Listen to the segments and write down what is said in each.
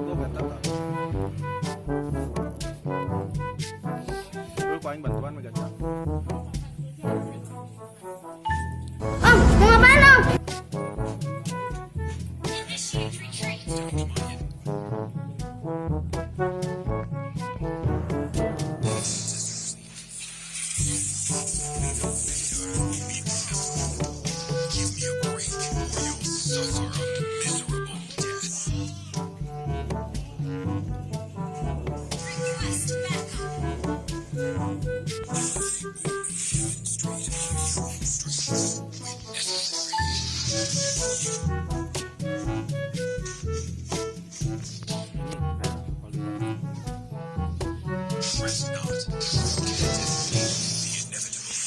Lu paling bantuan mah gacha. Om, mau ngapain om? Give me a break, or you'll suffer a miserable death. Request backup. Demonstrate my true strength when necessary. Press not. You can't escape the inevitable.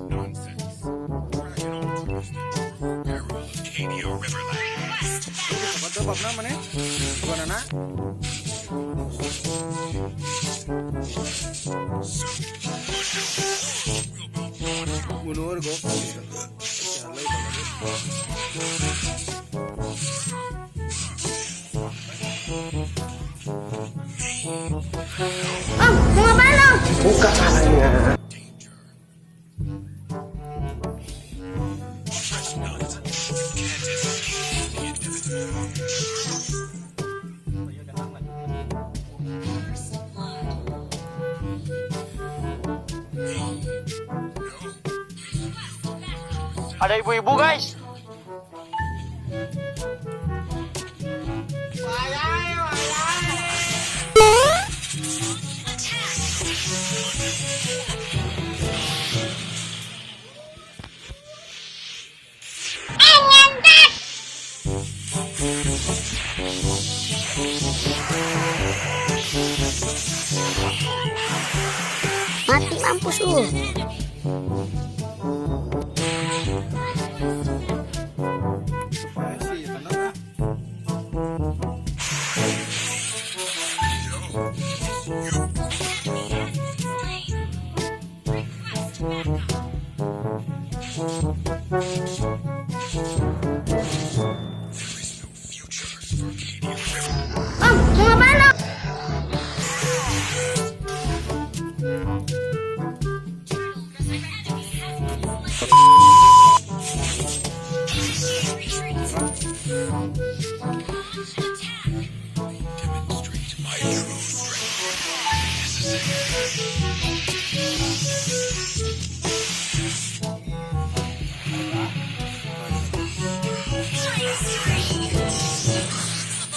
Nonsense. Dragon alters the true peril of Cadia Riverland. Request backup. Apa tuh babna mana? Dua nana. Soon, a new world will be gone. Mundur gokil. Om, mau ngapain om? Buka caranya. Danger. Press not. You can't escape the inevitable. First blood. Me? No. Request backup. Ada ibu-ibu guys. Attack. Mati mampus lu. Supaya sih karena No. It's you. Enemy has been slain. Request backup. There is no future for Cadia River. Om, mau ngapain om? Turtle enemy has been slain. Initiate retreat. Launch attack. Demonstrate my true strength when necessary. Killing spree.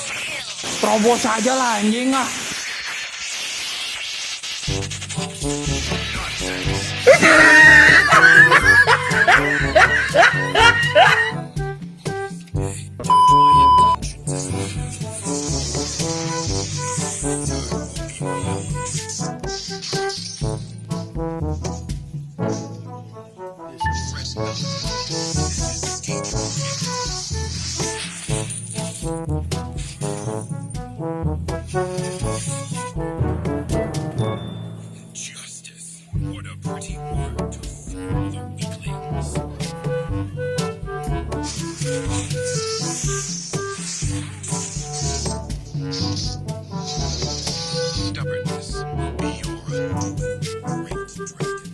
Double kill. Terobos aja lah anjing ah. Nonsense. Doubt my intentions as Time will be my own. Press not. This is dangerous. Justice. What a pretty word to fool the weaklings. Stubbornness will be your undoing, great dragon.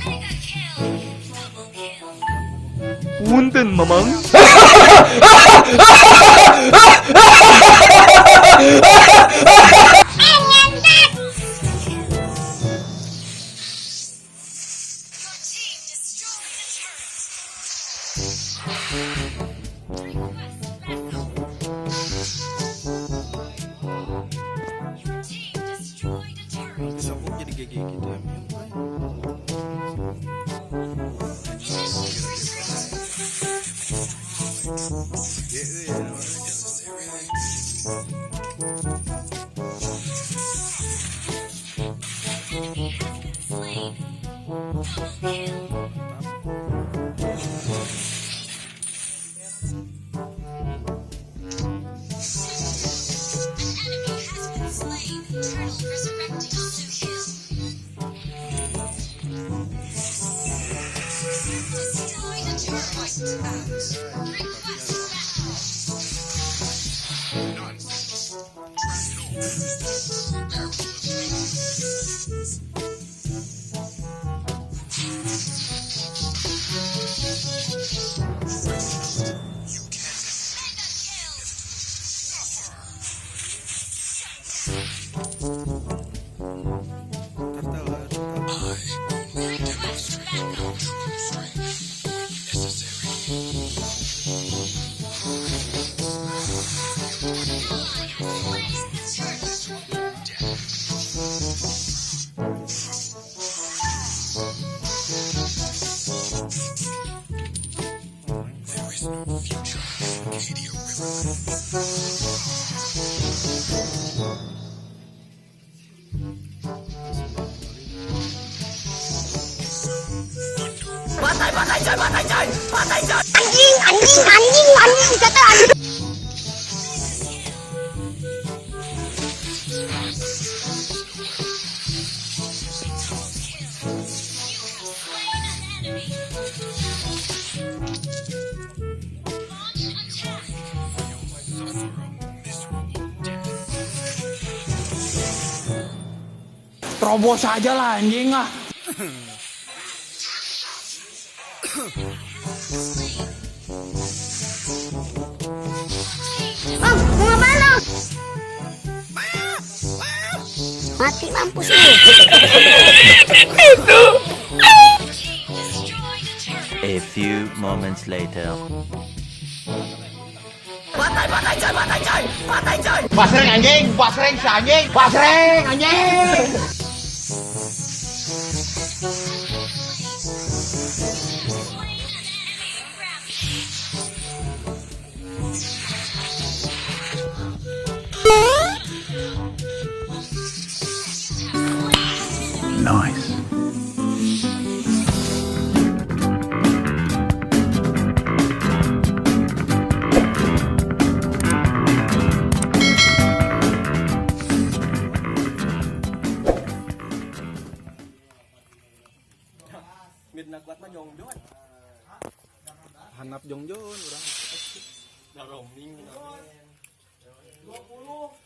Mega kill. Double kill. Punten mamang. Monster kill. Your team destroyed a turret. Request backup. Your team destroyed a turret. Bisa kok jadi GG gitu ya. Initiate retreat. GG ya. Necessary. Enemy has been slain. Double kill. An enemy has been slain. Turtle resurrecting. Double kill. Destroyed. Nonsense. Dragon alters the true peril of Cadia. Fret not. You can't escape. Suffer. Turtle, turtle. I only demonstrate true strength when necessary. There is no future in Acadia River. Soon, thunder Anjing, anjing, anjing, anjing, kata anjing. will suffer a miserable death. Terobos aja lah anjing ah. Om, mau ngapain om? Mati mampus lu. A few moments later. Basreng anjing, basreng si anjing, basreng anjing. Nice. Midna kuat mah jongjon. Hanap jongjon urang. Da roaming. 20.